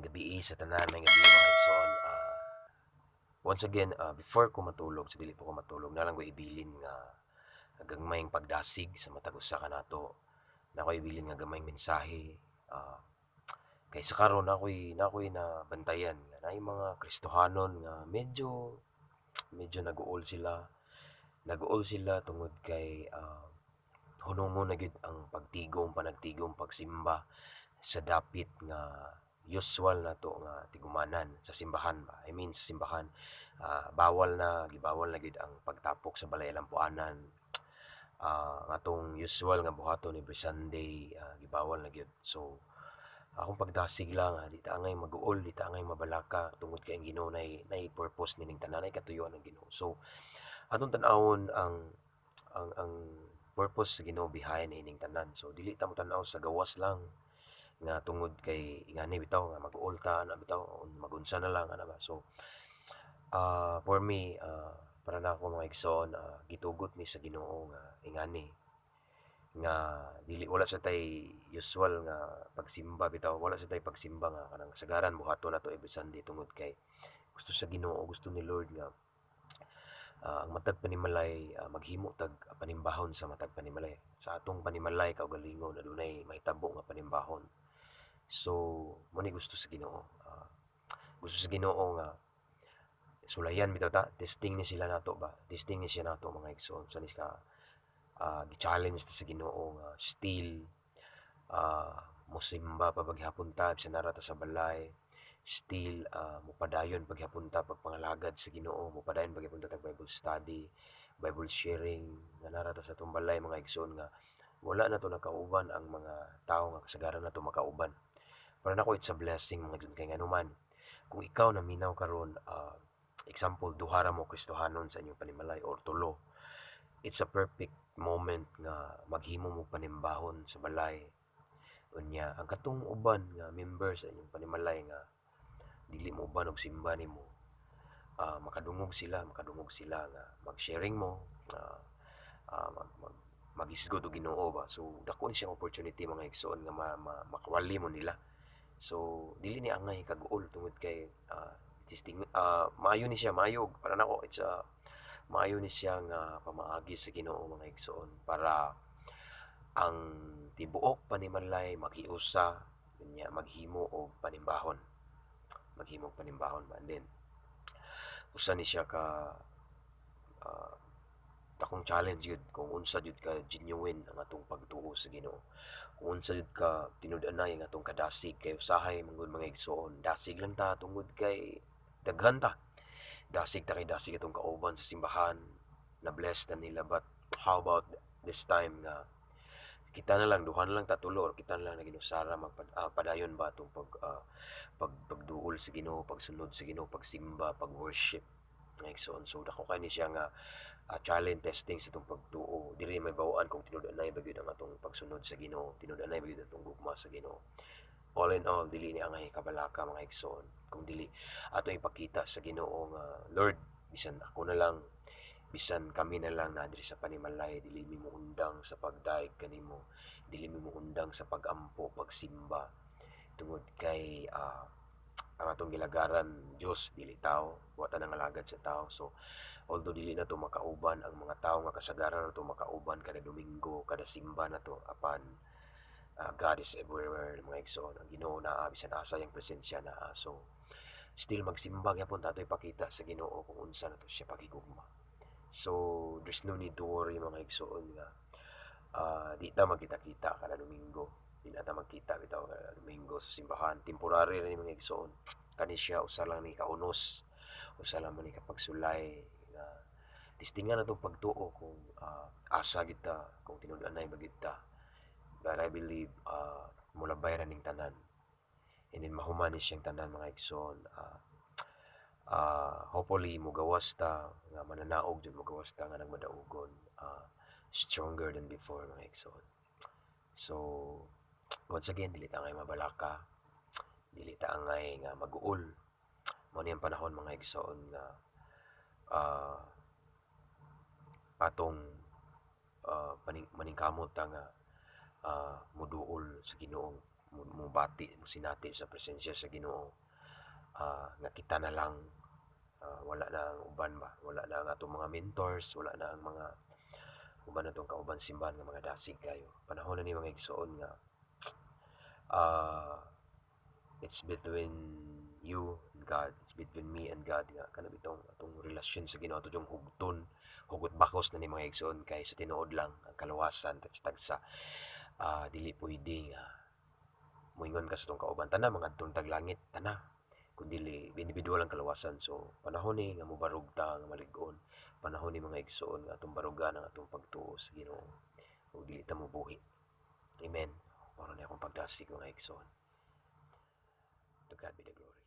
Maayong gabii sa tanan, maayong gabii, mga igsoon. Once again, before ko matulog, sa dili pa ko matulog, naa lang ko'y ibilin nga gagmayng pagdasig sa matag usa kanato. Naa ko'y ibilin nga gamayng mensahe, kay sa karon naa ko'y nabantayan nga naay mga Kristohanon nga medyo medyo nag-uol sila. Nag-uol sila tungod kay hunongon na gyud ang pagtigom, panagtigom, pagsimba sa dapit nga usual nato nga tigumanan sa simbahan ba. I mean, sa simbahan, bawal na, gibawal na gyud ang pagtapok sa balay alampuanan. Ang atong usual nga buhaton every Sunday, gibawal na gyud. So akong pagdasig lang, di ta angay mag-uol, di ta angay mabalaka tungod kay ang Ginoo naay purpose nining tanan, naay katuyuan ang Ginoo. So atong tan-awon ang purpose sa Ginoo behind ining tanan. So dili ta mo-tan-aw sa gawas lang nga tungod kay ingani bitaw nga mag-uol ta ana bitaw, magunsa na lang ana ba. So for me, para nako, mga igsoon, gitugot ni sa Ginoo nga ingani nga dili, wala sa tay usual nga pagsimba bitaw, wala sa tay pagsimba nga kanang kasagaran buhaton nato every Sunday, tungod kay gusto sa Ginoo, gusto ni Lord nga ang matag panimalay, maghimo tag panimbahon sa matag panimalay. Sa atong panimalay kaugalingon adunay mahitabo nga panimbahon. So mo ni gusto sa Ginoo, gusto sa Ginoo nga sulayan bitaw ta, testing ni sila nato ba, testing ni siya nato, mga igsoon, sa ni ka gi-challenge ta sa Ginoo nga still mosimba pa paghapon ta bisan naa ra ta sa balay, still mopadayon paghapon ta pagpangalagad sa Ginoo, mopadayon paghapon ta Bible study, Bible sharing nga naa ra ta sa atong balay, mga igsoon, nga wala na to nakauban ang mga tawo nga kasagaran nato makauban. Para nako, it's a blessing, mga igsoon, kay nganuman kung ikaw naminaw karon, example, duha ra mo Kristohanon sa inyong panimalay or tulo, it's a perfect moment nga maghimo mo panimbahon sa balay. Unya ang katong uban nga member sa inyong panimalay nga dili mo uban og simba nimo, makadungog sila, makadungog sila nga mag-sharing mo, mag, mag maghisgot og Ginoo ba. So dako ni siyang opportunity, mga igsoon, nga makawali mo nila. So dili ni angay kaguol tungod kay testing, maayo ni siya, maayo para nako, it's a maayo ni siya nga pamaagi sa Ginoo, mga igsoon, para ang tibuok panimalay makiusa, unya maghimo og panimbahon, maghimo og panimbahon ba. And then usa ni siya ka dakong challenge gyud kung unsa jud ka genuine ang atong pagtuo sa Ginoo, kung unsa jud ka tinud-anay ang atong kadasig, kay usahay man gud, mga igsoon, dasig lang ta tungod kay daghan ta, dasig ta kay dasig atong kauban sa simbahan, na bless na nila. But how about this time nga kita na lang, duha na lang ta, tulo, or kita na lang na ginusara, padayon ba atong pagduol sa Ginoo, pagsunod sa Ginoo, pagsimba, pag-worship, mga igsoon? So dako kay ni siya nga challenge, testing sa atong pagtuo. Diri may bawaan kung tinud-anay ba gyud ang atong pagsunod sa Ginoo, tinud-anay ba gyud atong gugma sa Ginoo. All in all, dili ni angay kabalaka, mga igsoon, kung dili ato ipakita sa Ginoo nga, "Lord, bisan ako na lang, bisan kami na lang na diri sa panimalay, dili mi moundang sa pagdayeg kanimo, dili mi moundang sa pagampo, pagsimba," tungod kay ang atong gilagaran Dios, dili tao, wa ta nangalagad sa tao. So although dili nato makauban ang mga tawo nga kasagaran nato makauban kada Domingo, kada simba nato, apan God is everywhere, mga igsoon. Ang Ginoo naa bisan asa, iyang presensya naa. So still magsimba gyapon ta, ato ipakita sa Ginoo kung unsa nato siya paghigugma. So there's no need to worry, mga igsoon, nga di ta magkita-kita kada Domingo, di na ta magkita bitaw kada Domingo sa simbahan. Temporary ra ni, mga igsoon. Kani siya usa lang ni kaunos, usa lang man ni kapagsulay nga testingan natong pagtuo kung asa gyud ta, kung tinud-anay ba gyud ta. But I believe mulabay ra ning tanan and then mahuman ni siyang tanan, mga igsoon. Hopefully mugawas ta nga mananaog jud, mugawas ta nga nagmadaugon, stronger than before, mga igsoon. So once again, dili ta angay mabalaka, dili ta angay nga maguol. Mao ni ang panahon, mga igsoon, nga atong maningkamot ta nga muduol sa Ginoo. Mubati, musinati sa presensya sa Ginoo nga kita na lang, wala na ang uban ba, wala na ang atong mga mentors, wala na ang mga uban natong kauban simbahan nga mga dasig kayo. Panahon na ni, mga igsoon, nga it's between you and God, it's between me and God, nga kana bitong atong relasyon sa Ginoo ato yung hugton, hugot bakos na ni, mga igsoon, kay sa tinuod lang ang kaluwasan tagsa. Dili pwede nga moingon ka sa atong kauban, "Tana, mga tag langit tana," kun dili individual ang kaluwasan. So panahon ni nga mobarog ta nga malig-on. Panahon ni, mga igsoon, nga atong barugan ang atong pagtuo sa Ginoo ug dili ta mobuhi. Amen. Mao ni akong pagdasig, mga igsoon. To God be the glory.